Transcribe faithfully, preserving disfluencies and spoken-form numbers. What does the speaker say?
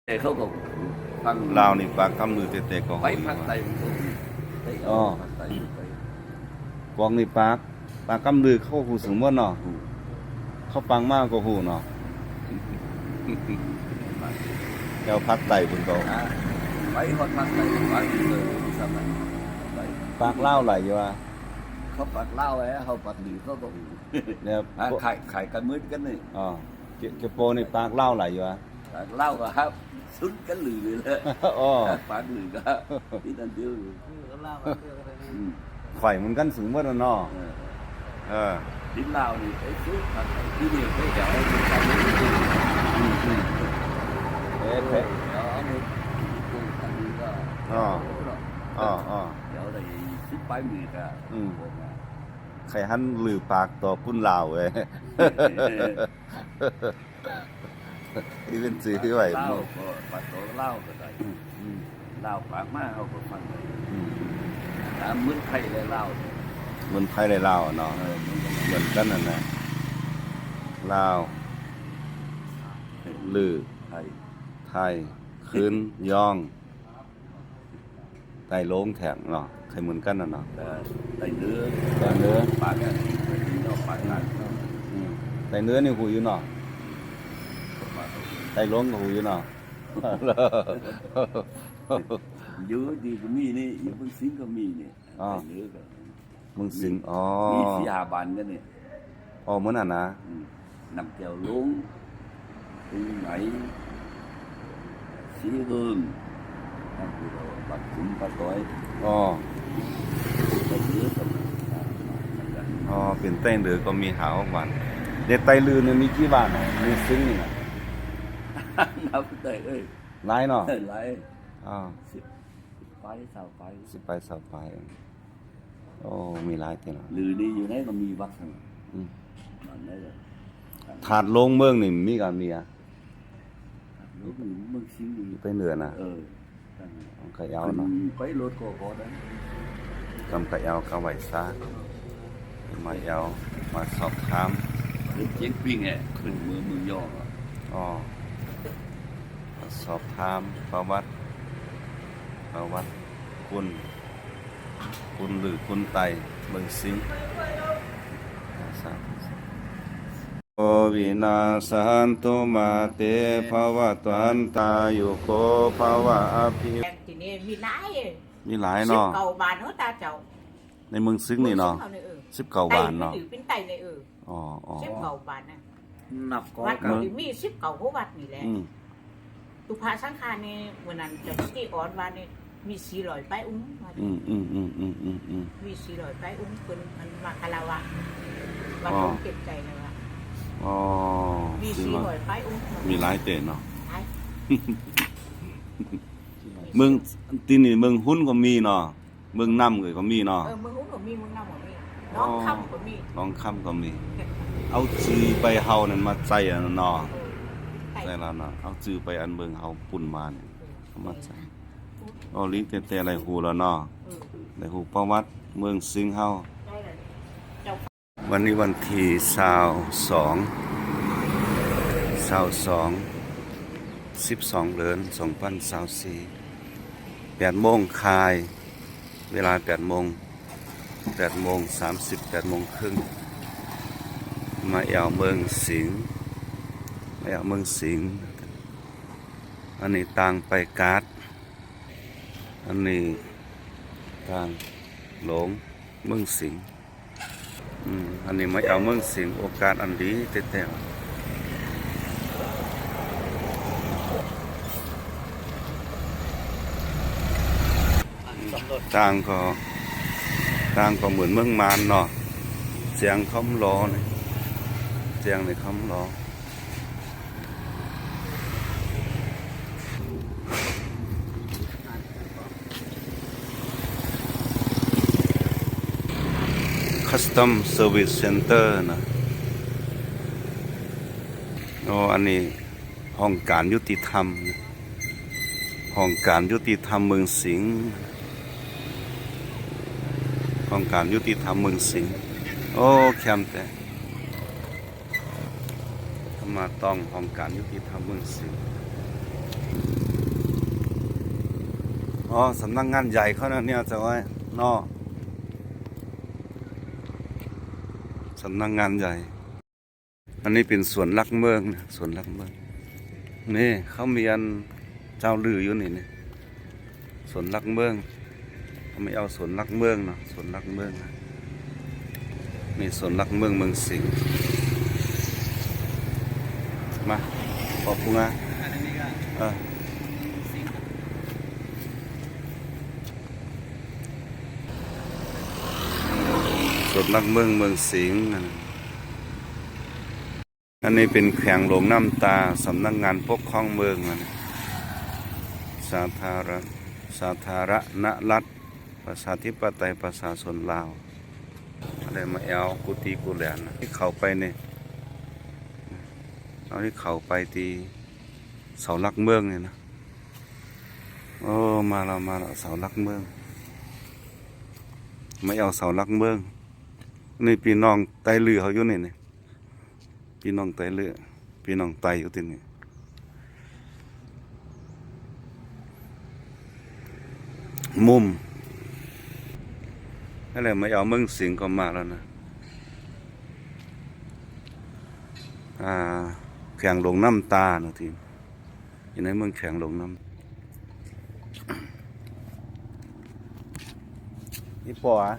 แต่เขาก็ฟัง ลาวนี่ปากกำลือเตะๆก็ฮู้อยู่ ไปภาคใต้มันก็ฮู้ อ๋อ ไปภาคใต้ กวางนี่ปาก ปากกำลือเขาก็ฮู้สมมุติเนาะ ฮู้ เขาฟังมาก็ฮู้เนาะ แล้วภาคใต้เพิ่นก็ อ่า ไปฮอดภาคใต้ ปากกำลือสมัย ไป ปากลาวหลายอยู่อะ เขาปากลาวแหละ เขาปากเหนือเขาก็ฮู้ แล้ว อ่า ขาย ขายกันเหมือนกันนี่ อ๋อ เจ เจโปนี่ปากลาวหลายอยู่อะ ปากลาวก็ครับ สุดกันลือเลยแหละ อ๋อ ปากลือก็ที่นั่นเดียวอยู่ อืม ข่อยเหมือนกันสูงหมดแล้วเนาะ เออ เออ ที่ลาวนี่ไปสุดทางไหนที่นี่ไปแถว อืม อืม เอ๊ะ แถวอันนี้ อันนี้ก็ อ๋อ อ๋อ อ๋อ แถวไหนสิบปลายหมื่นก็ อืม ผมว่า ใครหันลือปากต่อปุ้นลาวเว้ย อีเวนต์ซื้อไว้ ลาวก็ ปากต่อลาวก็ได้ อืม อืม ลาวปากมาเขาก็ฟังได้ อืม ตามเหมือนไทยและลาวเนี่ย เหมือนไทยและลาวเนาะ เออ เหมือนกัน เหมือนกันนั่นนะ ลาว เออ ลือ ไทย ไทย คืน ยอง ไตโลงแถมเนาะ ใครเหมือนกันน่ะเนาะ แต่ไตเหนือ ไตเหนือ ปากเนี่ย ไตเหนือ ปากกลาง อืม ไตเหนือนี่ฮู้อยู่เนาะ ไตโลงก็ฮู้อยู่เนาะ อยู่ดีก็มีนี่ อยู่เมืองสิงห์ก็มีนี่ อ๋อ ไตเหนือก็ เมืองสิงห์ อ๋อ มีสี่ห้าบ้านกันนี่ อ๋อ เหมือนนั่นนะ อืม น้ำแก้วหลวง ตึงไหน สีเฮิง นั่นคือเราบัดขุนปะตอย อ๋อ ไตเหนือก็มี อ่า เหมือนกัน อ๋อ เป็นไตเหนือก็มีห้าหกบ้าน ในไตลือเนี่ยมีกี่บ้านอ่ะ เมืองสิงห์นี่นะ นับได้เอ้ย หลายเนาะ หลาย อ๋อ สิบ สิบปลาย ซาวปลาย สิบปลาย ซาวปลาย โอ้ มีหลายเตียง ลือนี่อยู่ไหนก็มีวัดทั้งนั้น อืม นั่นแหละ ธาตุหลวงเมืองนี่มีก็มีอ่ะ ธาตุหลวงอยู่เมืองสิงห์นี่ ไปเหนือนะ เออ นั่นแหละ ของไข่เอาเนาะ ขึ้นไปรถก็พอได้ กำไข่เอากำไหวซะ มาเอา มาสอบถาม ขึ้นเชียงปิงแหละ ขึ้นเมือง เมืองยอดอ่ะ อ๋อ สอบถามประวัติ ประวัติคุณ คุณหรือคุณไตเมืองสิงห์ สาธุ โควินาสหันตุมาเตภวัตวันตายุโกภวะอภิ แห่งที่นี่มีหลาย มีหลายเนาะ สิบเก้าบ้านเนาะตาเจ้า ในเมืองสิงห์นี่เนาะ เมืองสิงห์เฮานี่ เออ สิบเก้าบ้านเนาะ ไตเป็นไตเลย เออ อ๋อ อ๋อ สิบเก้าบ้านน่ะ นับก็ วัด ก็ ก็มีสิบเก้าวัดนี่แหละ อืม ตุพระสังฆานี่ วันนั้นเจ้าสติอ่อนว่านี่ มีสี่ร้อยปลายองค์ว่า อืม อืม อืม มีสี่ร้อยปลายองค์ เพิ่นมันมาคารวะ วัด อ๋อ หลวงเก็บใจแล้วอะ อ๋อ มีสี่ร้อยปลายองค์ มีหลายเต๋เนาะ หลาย เมือง ที่นี่เมืองฮุนก็มีเนาะ เมืองน้ำก็มีเนาะ เออ เมืองฮุนก็มี เมืองน้ำก็มี อ๋อ หนองคำก็มี หนองคำก็มี เอาจื่อไปเฮานั่นมาใส่อันนั้นเนาะ เออ ใส่แล้วเนาะ เอาจื่อไปอันเมืองเฮาปุ้นมาเนี่ย เออ เอามาใส่ อ๋อ ลิงเตะๆ ได้ฮู้แล้วเนาะ เออ ได้ฮู้ประวัติเมืองสิงห์เฮา ได้แล้ว วันนี้วันที่ซาวสอง ซาวสอง สิบสองเดือนสองพันซาวสี่ แปดโมงคาย เวลาแปดโมง แปดโมงสามสิบ แปดโมงครึ่ง มาแอวเมืองสิงห์ มาแอวเมืองสิงห์ อันนี้ตางไปกาด อันนี้ตางหลวงเมืองสิงห์ อืม อันนี้มาแอวเมืองสิงห์ โอกาสอันดีแต๊ๆ ตางก็ ตางก็เหมือนเมืองมานเนาะ เสียงคำล้อนี่ เสียงในคำล้อ Custom Service Center นะ โอ้ อันนี้ห้องการยุติธรรมนะ ห้องการยุติธรรมเมืองสิงห์ ห้องการยุติธรรมเมืองสิงห์ โอ้ แคมป์แต่ มาต้องห้องการยุติธรรมเมืองสิงห์ อ๋อ สำนักงานใหญ่เขานะเนี่ย จะไว้เนาะ สำนักงานใหญ่ อันนี้เป็นสวนหลักเมืองนะ สวนหลักเมือง นี่เขามีอันเจ้าลืออยู่นี่ นี่ สวนหลักเมือง เขามีเอาสวนหลักเมืองเนาะ สวนหลักเมืองนะ นี่สวนหลักเมืองเมืองสิงห์ มา ขอบคุณนะ เออ สวนหลักเมืองเมืองสิงห์นะ อันนี้เป็นแขวงหลวงน้ำตา สำนักงานปกครองเมืองนะ สาธารณ- สาธารณรัฐประชาธิปไตยประชาชนลาว อะไรมาแอวกูตีกูแหลนนะ ที่เข้าไปเนี่ย เอาที่เข้าไปตีเสาหลักเมืองเนี่ยนะ โอ้ มาแล้ว มาแล้ว เสาหลักเมือง มาแอวเสาหลักเมือง นี่พี่น้องไตลือเขาอยู่นี่ นี่ พี่น้องไตลือ พี่น้องไตอยู่ที่นี่ มุม นั่นแหละ มาแอวเมืองสิงห์ก็มาแล้วนะ อ่า แขวงหลวงน้ำตานะที อยู่ในเมืองแขวงหลวงน้ำ อีปออะ